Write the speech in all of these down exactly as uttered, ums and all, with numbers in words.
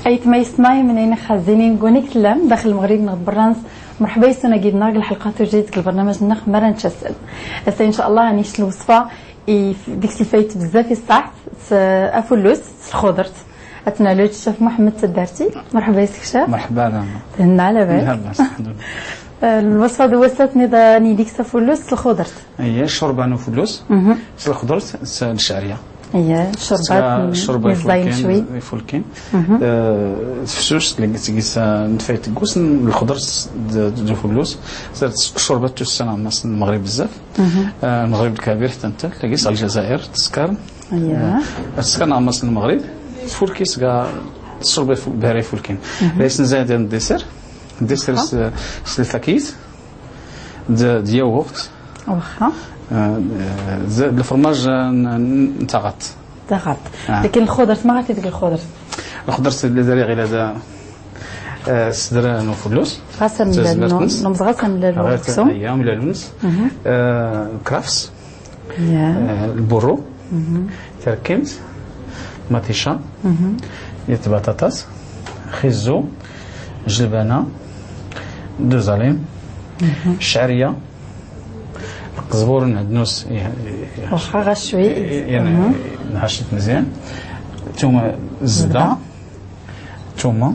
أيتما يسمعي من أين خازنين قونك تلام داخل المغرب نغبرانس. مرحبا يسونا قيدنا الحلقة توجد البرنامج نخ مرة نتشسل. هسه إن شاء الله هنيش الوصفة إي ديك سلفايت بزاف الساعة أفولوس الخضرت. أتنا لو الشيف محمد تدارتي. مرحبا يسك شيف. مرحبا لاما. تهنا على بالك. لا، بس الحمد لله. آه، الوصفة دوستني داني ديك سفولوس الخضرت. اييه، شربة نفلوس. مهم. الخضرت الشعرية. اييه، شربة الشربة مزاين شوي. يفولكين. مهم. آه، تفسوس اللي قلت قيس نفايت قوس الخضرت د-، د-، دفلوس. صارت شربة تسنى مصر المغرب بزاف. مهم. آه، المغرب الكبير حتى انت، تلقيس الجزائر، تسكر. اييه. آه، تسكر مصر المغرب. فولكيس كاع الشربة فول-، بهاري فولكين. مهم. ليس نزايد الديسير. الديسير س-، سلفاكيس. د-، دياوغورت. واخا. آه، آه، ز-، الفرماج، آه، ن-، ن-، نتاغط. تاغط. آه. لكن الخضر، ما غادي تقول الخضر. الخضر سي اللي داري غير هذا، آه، الصدر نوفلوس. غسل تزبط نو-، نص. نمز غسل غير ت-، الوكسو. أيام لا لونس. مهم. آه، كرافس. يا. آه، البورو. مهم. تركمت. ماتيشا. مهم. يت بطاطس. خيزو. جلبانة. دوزالين. مهم. شعرية. القزبور نعدنوس ي-، ي-، واخا غير شوي. ي-، يعني مهم. نهشت مزيان. ثم الزبدة. زبدة. ثومة،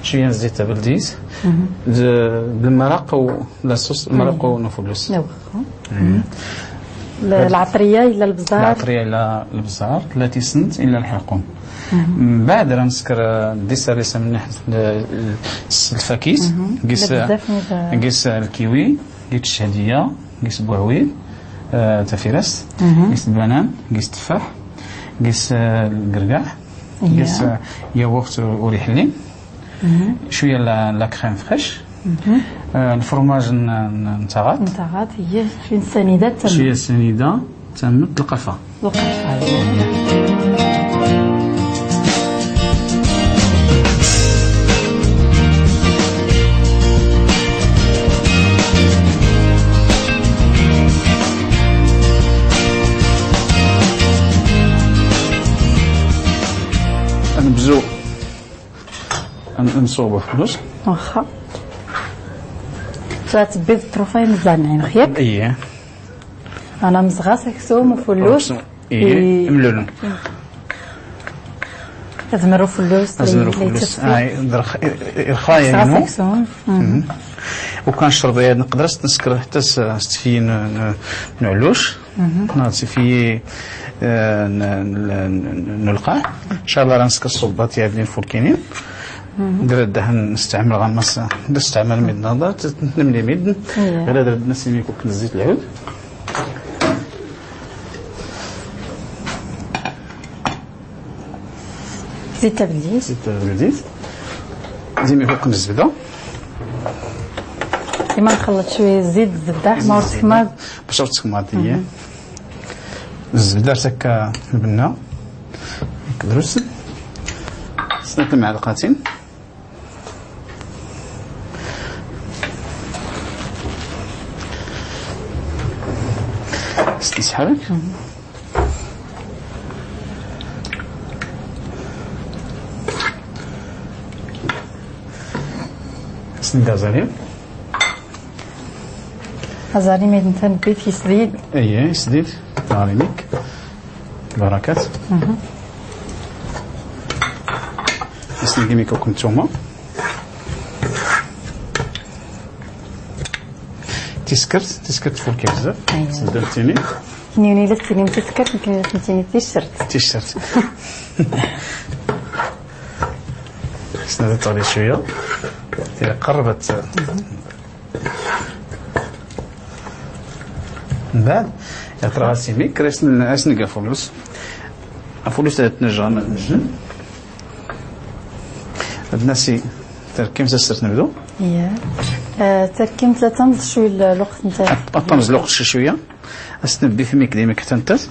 شوية زيت بلديز، مهم. ز-، بالمرق و لا صوص، المرق مهم. ونفلوس. لا واخا. مهم. ال-، العطرية إلا البزار؟ العطرية إلا البزار، لا تيسنت إلا الحلقوم. مهم. من بعد راه نسكر، آه، ديسا ريسا من ناحية ال-، ال-، الفاكيس، مهم. قيس، لا بزاف من هذا. قيس الكيوي، قيس الشهدية، قيس بوعويد، آه، تفيرس، مهم. قيس البنان، قيس التفاح، قيس، آه، القرقاع، إيه. قيس، آه، ياغورت وريحلي. مهم. شوية لا، لا كريم فريش. مهم. آه، الفرماج ن-، ن-، نتاغات. نتاغات، هي شوية سنيدة تمت. شوية سنيدة تمت القرفة. القرفة، هي. نبزو ن-، نصوبو فلوس. واخا. ثلاث بيض طروفاي مزال نعين خياك. اييه. انا مزغاس كسوم وفلوس. اييه. إيه. ملولو. ازمرو فلوس. ازمرو لي، لي فلوس. تسفي. هاي، درخ-، إرخاية مزغاس ينو. كسوم. مهم. وكان شرب يد نقدرس نسكر حتى س-، ستفي ن-، ن-، نعلوش. مهم. ناتي في، آه، ن-، ن-، ن-، نلقاه. إن شاء الله راه نسكر الصوبات يا بنين فولكينين. مهم. درت دهن نستعمل غمس، نستعمل ميد نظر، تتنملي ميد. إيه. غير درت نسيمي كوك الزيت العود. زيت تبديل. زيت تبديل. زي ما يكون الزبدة. ديما نخلط شوية زيت، الزبدة، حمار، الزبدة. تكماد. باش تكماد، هي. مهم. الزبدة هكا البنة. هكا دروس. سنة معلقتين. استسحرك. سنقازاني. أزاني ميدن تنبيت يسديد. أيه، يسديد. تعالي ميك. بركات. مهم. يسديد ميكو كنتوما. تسكرت، تسكرت فولكي بزاف. أيوة. سدرتيني. نيوني لستيني متسكرت، يمكن لستيني تيشرت. تيشرت. سنة تطالي شوية. هي قربت. من بعد، يا ترى سيمي، كريس ن-، اسنقا فلوس. فلوس تنجم نجم. الناس تركيم سستر نبدو. إيه. آه، تركيم ثلاثة نص شوي ال-، الوقت نتاع. أط-، أطمز الوقت شي شوية. أستنبدي فميك ديما كتنتس.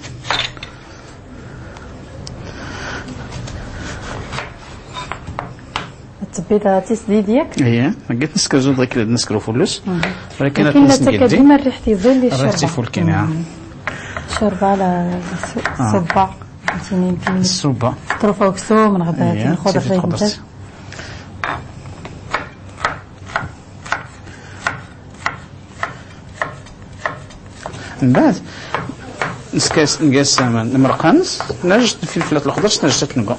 التبيضة تيس ديديك؟ إيه، قلت نسكر زود غير كده نسكرو فلوس. مم. ولكن لكن لا تنسى تكاد قدي. ديما الريح تيزول لي الريح الشربة. تيفول كاين، آه. مم. شربة على س-، آه. صبع. فهمتيني، يمكن الصوبة. تروفا وكسو من غدا إيه، تيخضر تيفي فيه تخضر. نتا. Mbeɛd, nskayes, nskayes aman, nmrqan-ns, najj tfilflat lxḍr, najj tatnga.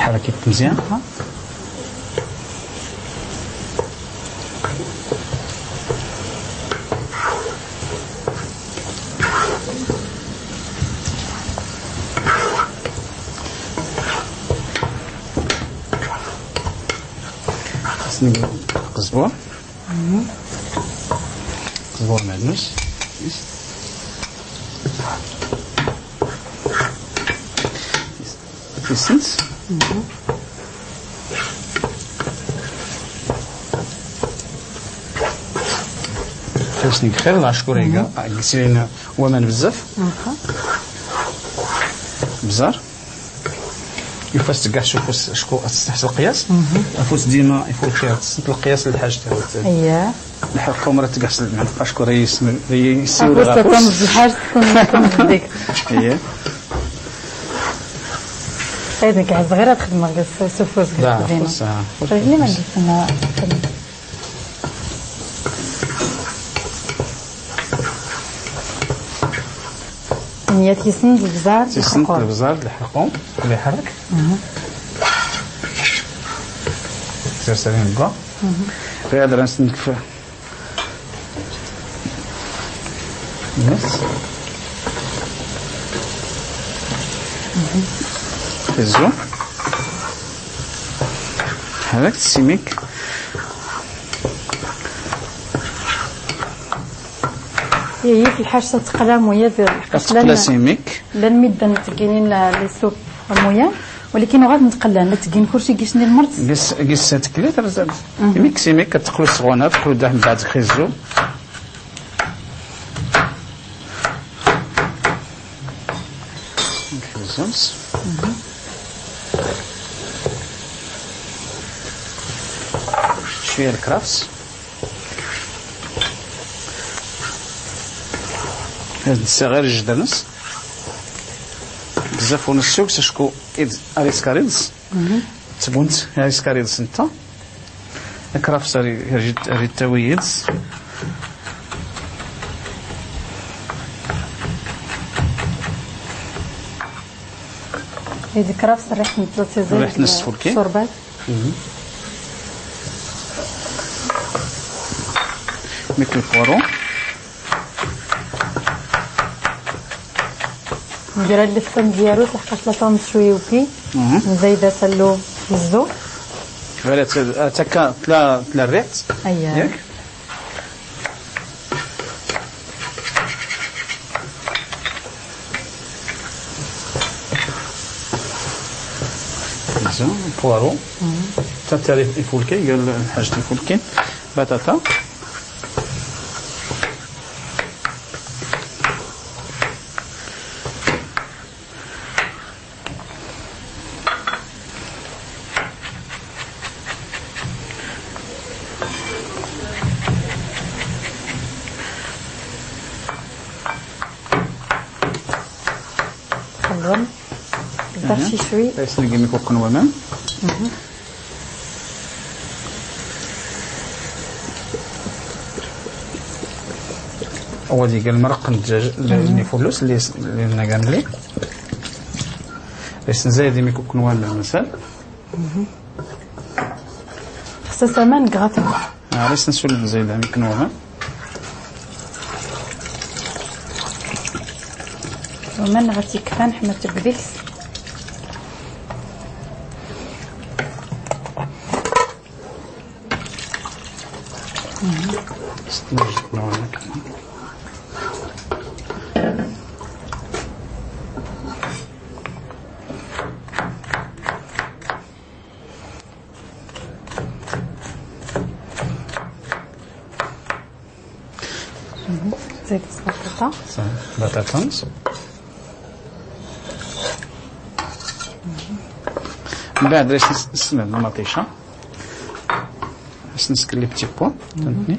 Ḥerrek-it mzyan. Qzbur. Qzbur mɛdnus. Tisnt. Tasnigt xir, d ackur iga. Gis-in waman bzzaf. Bzzar. Ifus tgaḥ, cuf acku ad tstḥs lqyas. Afus dima ifulki ad tstḥs lqyas lḥaǧt. Iyya. Lḥaǧ qumra tgaḥ s lman, acku rayis, rayis. Afus ad tmz lḥaǧt, tmz dik. Iyya. Ayda nkaḥ zɣir ad xdmɣ s ufus. Da, dina. Afus, ah. Rajli ma gis-in. Nniya tisnt d bzzar d lḥerqum. Tisnt d bzzar d lḥerqum. Ad iḥerrek. Sir sir nbda. Ɣir ad rans nkf. Yes. Izu. Ḥerrek simik. Yif lḥaǧ tqla muya d lḥaǧ. Tqla simik. Llan midden tginin li sup muya, walakin uɣad ntqllan la tgin kursi gis-ni lmert. Gis, gis tklit rzad. Imik simik tqlu sɣuna, tqlu daḥ mbeɛd xizu. Xizu. Cwiya lkrafs. Ad nsiɣ ɣir ijdern-ns. Bzzaf ur nssug s acku id, ar iskar ids. Tbunt ar iskar ids nta. Akrafs ar i-, ar i-, ar ittawi ids. Id krafs rriḥt n tẓa-, rriḥt n tẓa-, tfulki. Ṣurbat. Mik lpuwaru. Ngra llft tamzyarut, lḥqac la tɣmd cwiya uki. Nzayda tallu izzu. Ɣir ad t-, ad takka tla, tla rriḥt. Ayya. Yak? Izzu, puwaru. Tattari ifulki, għal ħaġ ifulki. Batata. Xlwem. Daxi cwi. Isngi mi kukken waman. Wadi gal mraq n ddjaj, n ifulus, li, li ngan li. Isnzayed imi kukken waman, msal. Xsas aman gratin. Ar isnsul nzayed imi kukken waman. Waman ɣa t-ikfan, ḥma tebdiks. Zayt s baṭaṭa. Baṭaṭa. Mbeɛd rad as-nsmel lmaṭica. As-nskel les petits pois, tanni.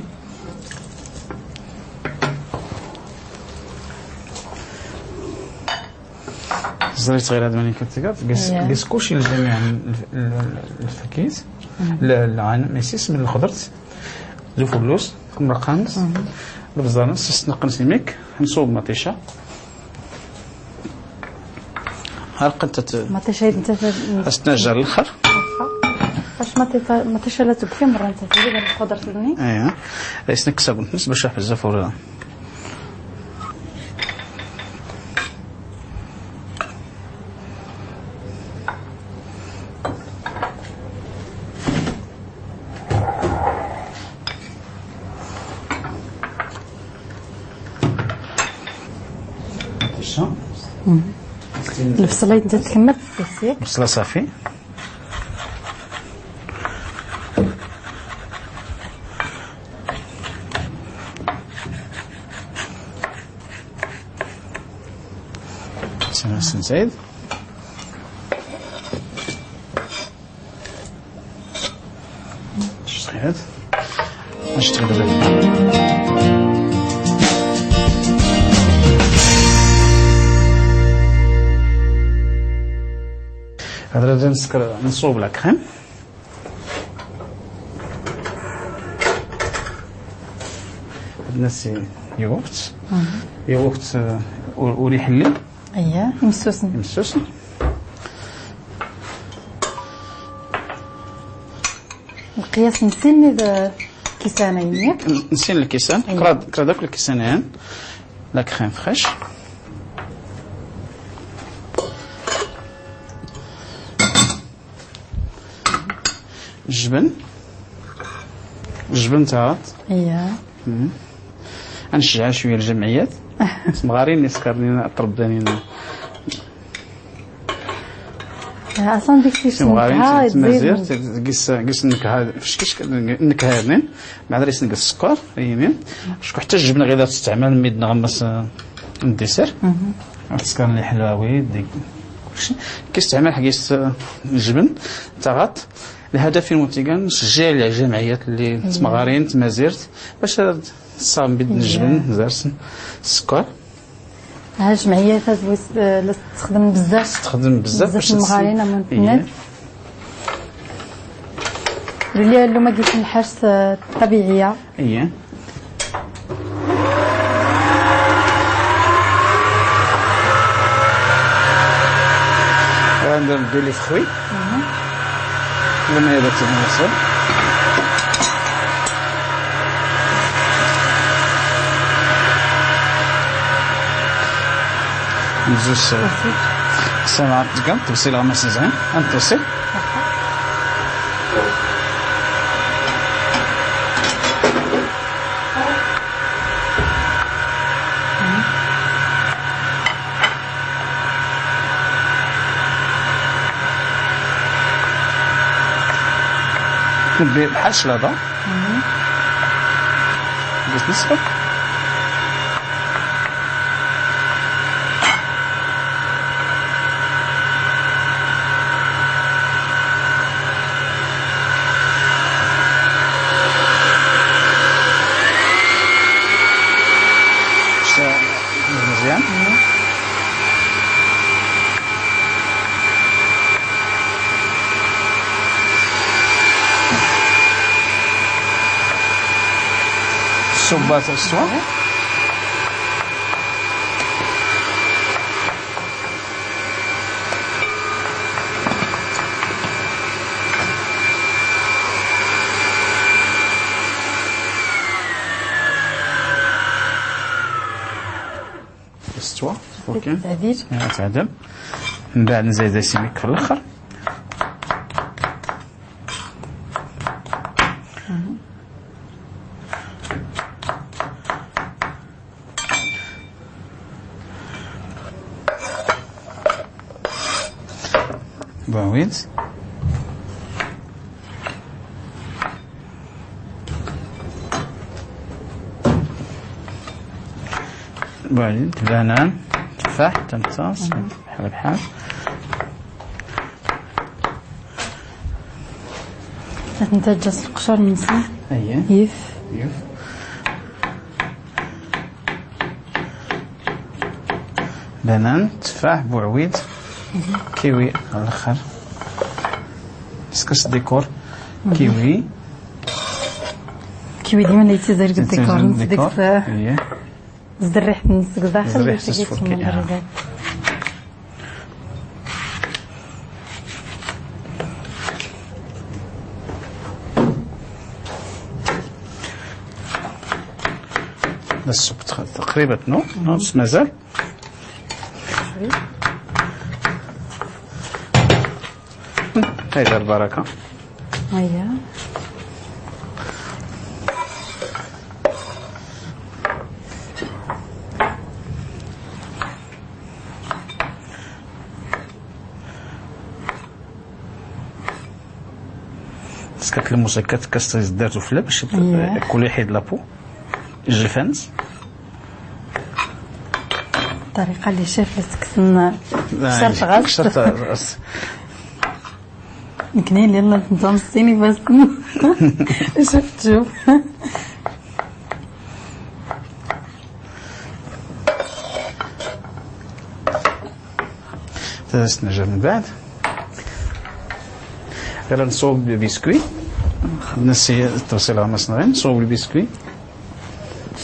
زريت غير هاد ملي كتيكات، قس-، إيه. قس كلشي لجميع ال-، ال-، ال-، الفاكيت. مم. ل-، العين، ماشي اسم الخضرت. زوفو اللوز، مرقانس. مم. البزارنس، سنقنس يميك، نصوب مطيشة. هاك انت ت-، مطيشة انت ت-، استنجر الاخر. باش مطيشة، مطيشة لا تبكي مرة انت تزيد الخضرت لني. ايوه. اسنك سابون، نص باش بزاف ولا. البصلة انت تكمل تسيك. بصلة صافي. سنة سنسيد. شتغيرت؟ شتغيرت؟ هذا لازم نسكر، نصوب la crème. عندنا سي يوغورت. مم. يوغورت، آه، و-، وريح اللي. اييه، مسوسن. مسوسن. القياس نسيني ذا كيسانين، ياك؟ نسين الكيسان. اييه. كرا، كرا داك الكيسانين. La crème fraîche. الجبن. الجبن تاعت. اييه. مم. غنشجع شوية الجمعيات. صغارين اللي سكرني، طربانين. اصلا ديك شي صغارين، نكهة تزيد. تمازير، تقيس، قيس النكهة، فاش كيش النكهة هذين. بعد ريس نقص السكر، يمين. شكون حتى الجبن غير تستعمل ميد نغمس، آه، الديسير. مهم. السكر اللي حلوة ويد، ديك كلشي. كيستعمل حقيس، آه، الجبن، تاغط. الهدف من المنتجة نشجع الجمعيات اللي تمغارين، تمازيرت، باش تصاب بيد الجبن، زرس، السكر. ها الجمعيات هاد ويس-، آه، لا تستخدم بزاف. تستخدم بزاف بزاف باش المغارين تس-، أما إيه. الناس. اللي اللي ما قلت الحاجة، آه، طبيعية. إيه. غندير ندير لي فخوي. مهم. لما يبات المصل. نزوج ساعات. ساعات تقام توصيل غمس زعيم. أنت توصيل. نبي بحال الشلاضة. مهم. بغيت نصبر. شتا مزيان. مهم. الصوبات السوا. استوى. اوكي. تعديل. آه، تعدل. من بعد نزيد السميك في الاخر. بعويد. بعدين بنان، تفاح، تمتصاص، بحال بحال. هاد انت جاس القشر نصي. اييه. يف. يف. بنان، تفاح، بوعويد. كيوي على الآخر. سكس ديكور. كيوي. كيوي ديما اللي يتزرق الديكور، الديكور. نسدك ف-، إيه. زد الريح نسك داخل، زد الريح وتجي تسفر تسمى كي، آه. الريح. السوق تق-، تقريبًا، نو؟ نو، بس مازال. هاي دار بركة. هيا. سكت الموسيقى تكسر الدار وفلا باش ت-، أيوة. كل يحيد لابو. الجفنز. الطريقة اللي شاف لتكسن لا، شرط غاز. شرط غاز. كنين لينا نظام الصيني بس. شفت، شوف. تستنجا من بعد. غير نصوب بسكوي. نسي التوصيل على مصنعين، نصوب البسكوي.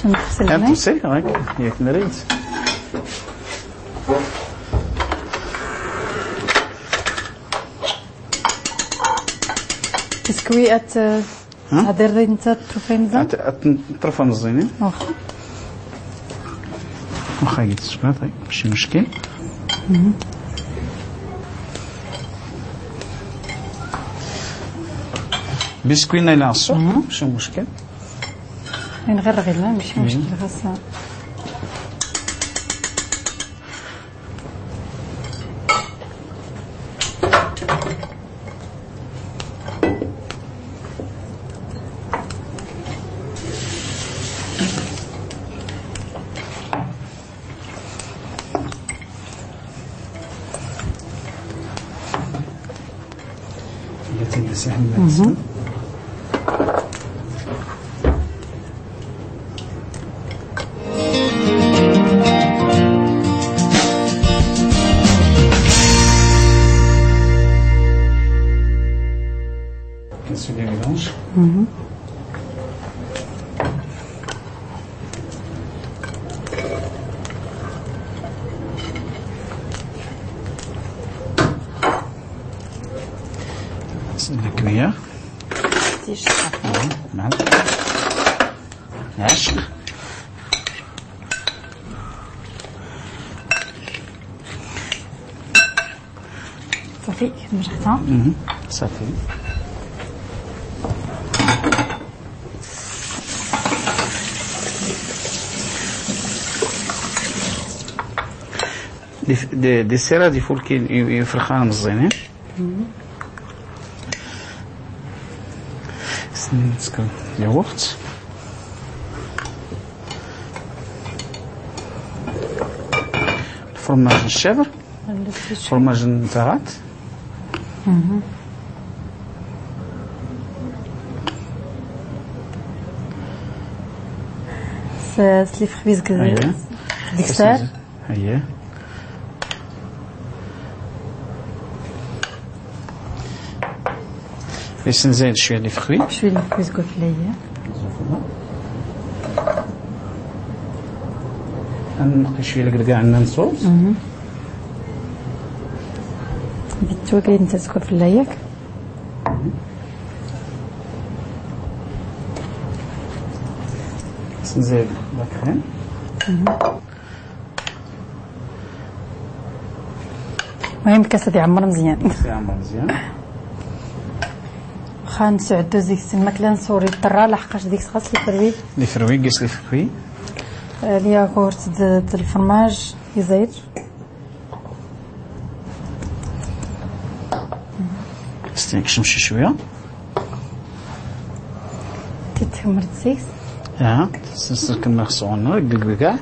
شنو تغسل هنا؟ تغسل، هاك، ياك نريد. بسكوي أت-، ها؟ هذا الريد نتا تروفي مزال؟ أت-، أت-، نطرفها مزيانين. واخا. واخا يتسبع، طيب، ماشي مشكل. بسكوينا إلى الصبح، ماشي مشكل. من غير غلا، ماشي مشكل، خاصة. كنسوي لي ميلونج. نسيب لك مية. نعم. عشق. صافي، مجحتها. صافي. دي، دي، دي سيرة دي فول كي ي-، يفرخان مزيانين. سنين تسكن يوغورت. الفرماج الشابر. فرماج نتاعات. س-، سليف خبيز كذا. أيوة. ديك الساعة. أيوة. بس نزيد شوية لي فخوي. شوية لي فخوي زكوة في الليل. نقي شوية لقرقاع عندنا نصوص. بيتو كاين نتا زكوة في الليل. نزيد لا كريم. المهم كاس يعمر مزيان. يعمر مزيان. خا نسعدو زيك الماكلة نصوري الطرة لحقاش ديك خاص لي فروي. لي فروي، قيس لي فروي. آه، الياغورت د-، د الفرماج يزيد. استنى كشمشي شوية. تتمر تسيس. اه، تسيس كما خصونا، قلقل كاع.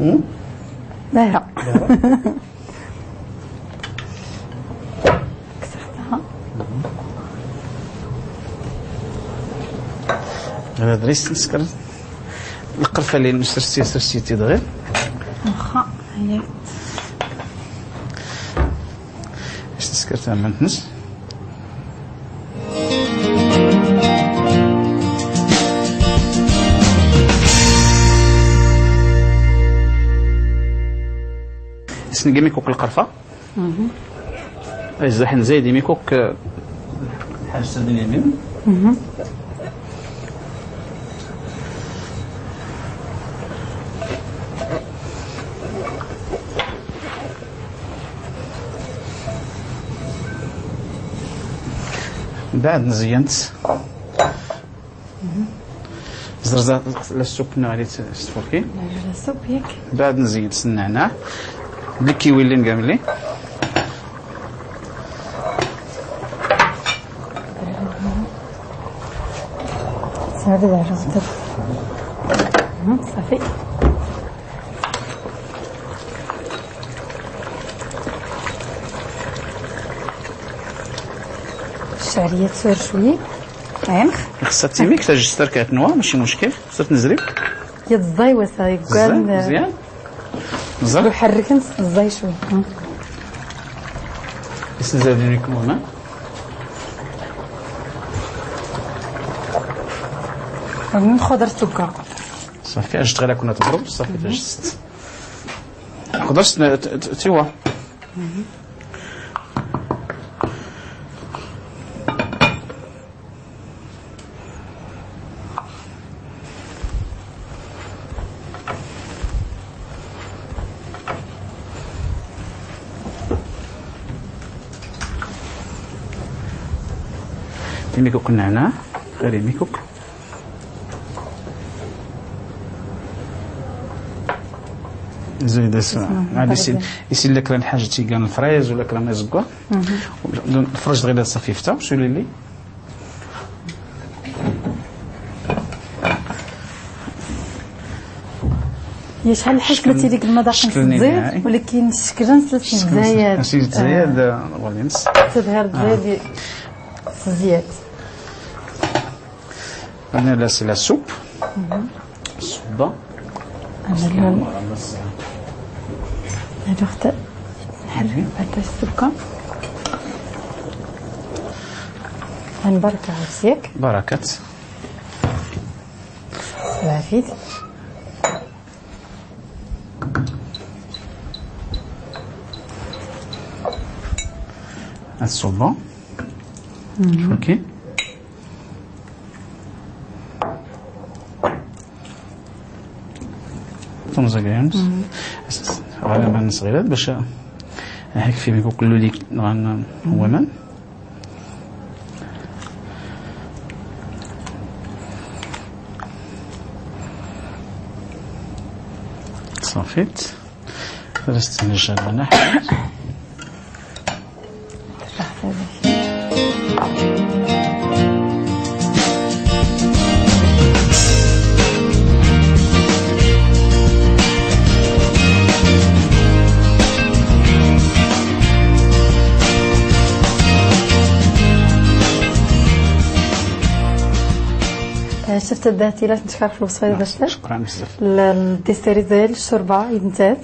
م؟ لا، لا. لا. كسرتها. أنا دريس نسكر. القرفة اللي نسرسي، سرسيتي دغيا. واخا، هيا. اش تسكر تمام نس؟ اسنقي ميكوك القرفة. مهم. اي زحن زيدي ميكوك، آه، حاجة سردين يمين. مهم. بعد نزينت. زرزة للسوب نغلي تستفركي. لا، لا، سوب ياك. بعد نزيد النعناع. بلي كيوي اللي نقام لي. صافي، دابا صافي. مهم، صافي. الشعرية تسور شوية. عينخ. خصها تيميك، تا جستر كاتنوا، ماشي مشكل. خصها تنزلي. يا الزاي وسا، يقال. مزيان. مزيان. يحرك نص الزاي شوية. ها. يسنزل لي كمونة. من خضر سكر. صافي، اش تغلى كنا تضرب، صافي، تجست. تقدرش ت-، ت-، ت-، تيوا. يميكوك النعناع، غير يميكوك. زيد اسمع. اسمع، عاد يسير، يسير لك راه الحاجة تيقان الفرايز ولا كلام يزقوا. مهم. الفرج غير صافي فتا، شو لي لي. يا شحال الحكمة تيليك المذاق شكلني نزيد، نهائي. ولكن الشكل نسيت شكل نزيد. نسيت زياد، آه، ولينس. تظهر آه. زياد. زياد. أنا لا سي لا سوب. مهم. الصوبة. أنا اليوم هادو حتى نحرك بعدا السكر. هاني بركة عاوتاني. بركة. صافي. الصوبة. مهم. اوكي. طمزة جريمز. مم. غالبا صغيرات باش هيك في ميكو كله ليك غان هو من. صافيت. درست نجا بنحو. شفت الذاتي، لا تنشكر في الوصفة بزاف. شكرا بزاف. الديسير ديال الشوربة ينتهت.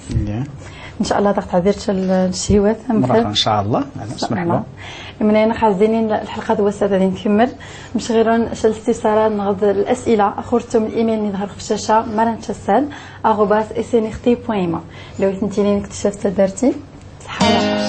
ان شاء الله تاخد عبير الشهيوات. مرحبا ان شاء الله. مرحبا. من هنا خازينين الحلقه دو الساده غادي نكمل. مش غير شل استفسارات نغد الاسئله اخرتم الايميل اللي ظهر في الشاشه مرن تشسال arobase snrt.ma. لو كنتي لين اكتشفت درتي الحلقه.